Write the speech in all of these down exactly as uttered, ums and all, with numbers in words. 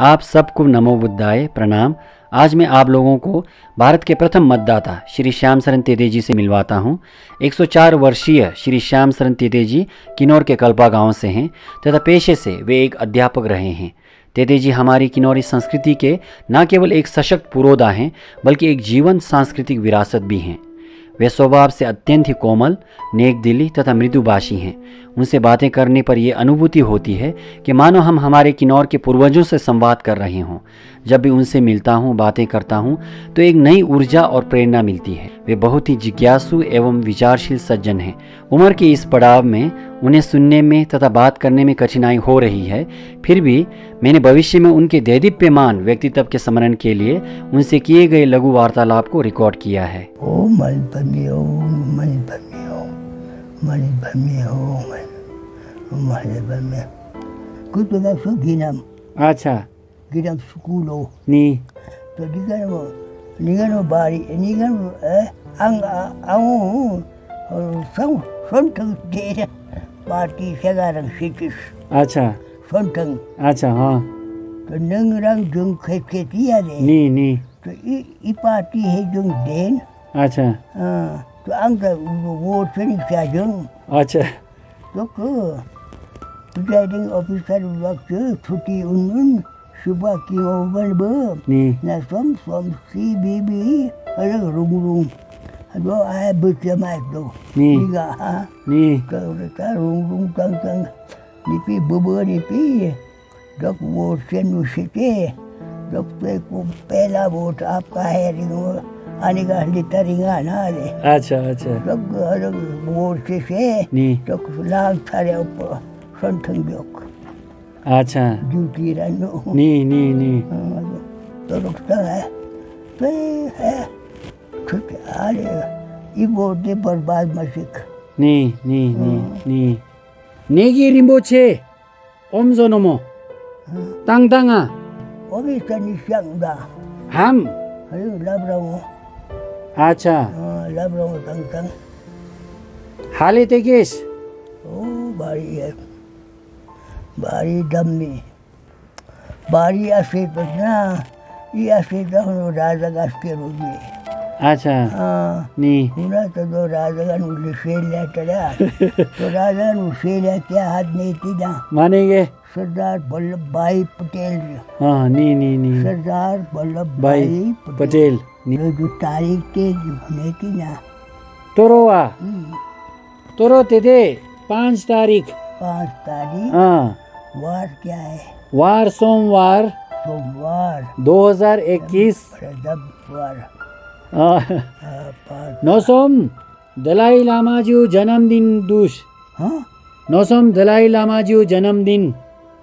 आप सबको नमो बुद्धाय, प्रणाम। आज मैं आप लोगों को भारत के प्रथम मतदाता श्री श्याम शरण तेदे जी से मिलवाता हूँ। एक सौ चार वर्षीय श्री श्याम शरण तेदे जी किन्नौर के कल्पा गांव से हैं तथा पेशे से वे एक अध्यापक रहे हैं। तेदे जी हमारी किन्नौरी संस्कृति के न केवल एक सशक्त पुरोधा हैं, बल्कि एक जीवंत सांस्कृतिक विरासत भी हैं। वे स्वभाव से अत्यंत ही कोमल, नेकदिली तथा मृदुभाषी हैं। उनसे बातें करने पर ये अनुभूति होती है कि मानो हम हमारे किन्नौर के पूर्वजों से संवाद कर रहे हों। जब भी उनसे मिलता हूँ, बातें करता हूँ, तो एक नई ऊर्जा और प्रेरणा मिलती है। वे बहुत ही जिज्ञासु एवं विचारशील सज्जन हैं। उम्र के इस पड़ाव में उन्हें सुनने में तथा बात करने में कठिनाई हो रही है, फिर भी मैंने भविष्य में उनके देदीप्यमान व्यक्तित्व के स्मरण के लिए उनसे किए गए लघु वार्तालाप को रिकॉर्ड किया है। ओ मल पम्यो, मल पम्यो, मल पम्यो, मल, मल पम्यो। कुछ तो सुखी नाम। अच्छा। Gidang sukulo. Ni. To digano, nigano bari, nigano, eh, ang, a-, ang, eh, sang, sontang de, party segarang sitis. Acha. Sontang. Acha, ha. To nangrang jung khet khet iya de. Ni, ni. To i, i party he jung den. Acha. Ah, to ang ka vote seni kya jung. Acha. Dok, presiding officer waktu chuti unun, suba ki oban be. Ni. Na som som C B B, ada rung rung. Ado ai becha mai do. Ni. Niga ha. Ni. Ka ta rung rung tang tang. Nipi bebe nipi. Dok vote senu site, dok te ko pehla vote aapka hai ringo, ani ka hali taringa na de. Acha, acha. Dok, dok vote se se, Ni. Dok lang thare up, sontang dok. Acha. Duty rano. Ni, ni, ni. Ah, to dok ta hai. Pe hai. Chut, are, i vote de barbad masik. Ni, ni, ni, Hmm. Ni. Negi Rinpoche. Om zo nomo. Hmm. Tang tang a. Omi tani siang da. Ham. Ayo, lab ramo. Acha. Ah, lab ramo tang tang. Hale tekis. Oh, bari ya. Bari dammi. Bari ase patna. I ase ta hono raja gas ke rugi. Acha. Ah. Ni. Huna to do raja gan uli sel ya tara. To raja gan uli sel ya kya hat ne ti da. Manenge? Sardar Vallabhbhai Patel. हाँ, नी, नी, नी। सरदार वल्लभ भाई पटेल। नी। यो जो तारीख के जो होने की ना। तोरो वा। हम्म। तोरो तेदे पाँच तारीख। पाँच तारीख। हाँ। वार क्या है? वार सोमवार। सोमवार। दो हज़ार इक्कीस। रजब वार। हाँ। हाँ, पाँच। नोसोम दलाई लामाज्यू जन्मदिन दुस। हाँ? नोसोम दलाई लामाज्यू जन्मदिन।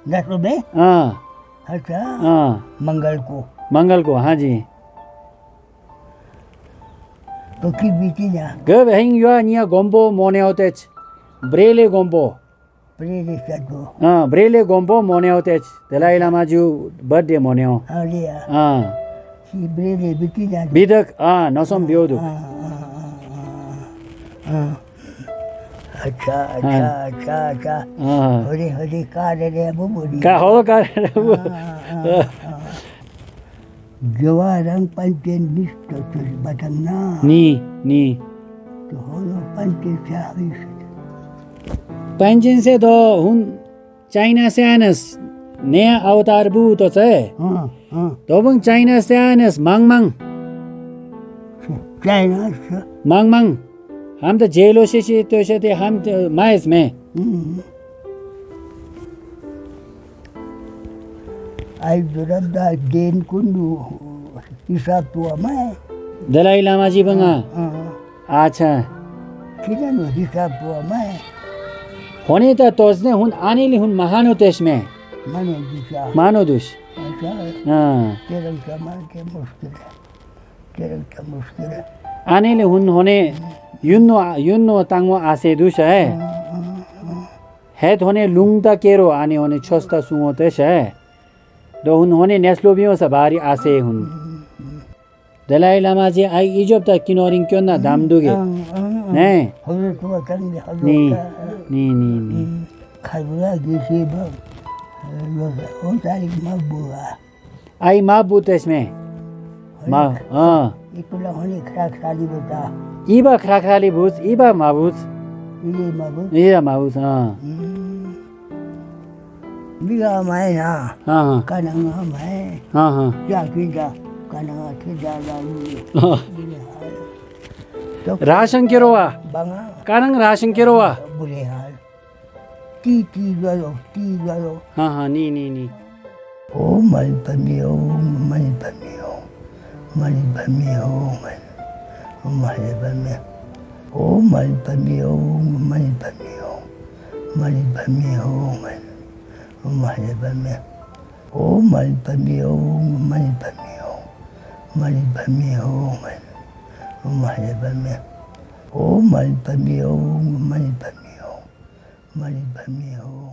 नसोबे? हाँ। अच्छा। हाँ। मंगल को। मंगल को, हाँ जी। तो की बीती ना? गब हेंग युआ निया गोम्बो मोने होतेच। ब्रेले गोम्बो। प्रेरित सत्व। अँ, ब्रेले गोम्पो मोने होतेच, दलाई लामा जु birthday मोने हो। अरे यार। अँ। सी ब्रेले बिती जाते। बिदक, अँ, नसोम ब्योदु। अँ, अँ, अँ, अँ, अँ। अच्छा, अच्छा, हाँ। अच्छा, अच्छा। हाँ। होरे, होरे, का रे रे, वो बोली। का हो, का रे रे, वो। हाँ, हाँ, हाँ, हाँ। जवारंग पंचेन निष्ठ चुल बतंगना। नी, नी। तो होलो पंचेन से आविष्ट। पंचेन से तो हुन चाइना से आनस नया अवतार बु तो से। हाँ, हाँ। तो बंग चाइना से आनस मांग मांग। चाइना से। मांग मांग। हम तो जेलो से से तो से ते हम तो माइस में। हम्म। आई दुरब दा देन कुंडु हिसाब तो हमारे। दलाई लामा जी बंगा। हाँ, हाँ। अच्छा। किननु हिसाब तो हमारे। होने ता तोजने हुन आने ली हुन महानो तेश में। मानो दिशा। मानो दुश। अच्छा। हाँ। तेरा सामान के मुश्किल है। तेरा क्या मुश्किल है? आने ले हुन होने युन्नो, युन्नो तांगो आसे दुश है। हाँ, हाँ, हाँ। हेत होने लुंगता केरो आने होने छोस्ता सुंगो तेश है। दो हुन होने नेस्लो बियो सा बारी आसे हुन। हम्म, हम्म। दलाई लामा जी आई इजोब ता किनोरिंग क्यों ना दाम दुगे। हाँ, हाँ, हाँ। नहीं। हजरत वतन दे, हजरत नी, का, नी, नी, नी। हम्म, खजुरा गिसी बम। ओ तारीख मा बुआ। आई मा बुत इसमें। मा, हाँ। इतुला होनी खराक साली बता। इबा खराक साली बुझ, इबा मा बुझ। इले मा बुझ। इबा मा बुझ, हाँ। हम्म। बिगा माय ना। हाँ, हाँ। कानंगा माय। हाँ, हाँ। या किंजा, कानंगा किंजा लालू। हाँ। बुले हाल। तो राशन केरोवा। बंगा। कानंग राशन केरोवा। बुले हाल। ती, ती गलो, ती गलो। हाँ, हाँ, नी, नी, नी। ओ मल पमी ओ, मल पमी ओ, मल पमी ओ, मल, मल पमी। ओ मल पमी ओ, मल पमी ओ, मल पमी ओ, मल, मल पमी। ओ मल पमी ओ, मल पमी ओ, मल पमी ओ, मल, मल पमी। ओ मल पमी ओ, मल पमी ओ। मल पमी ओ,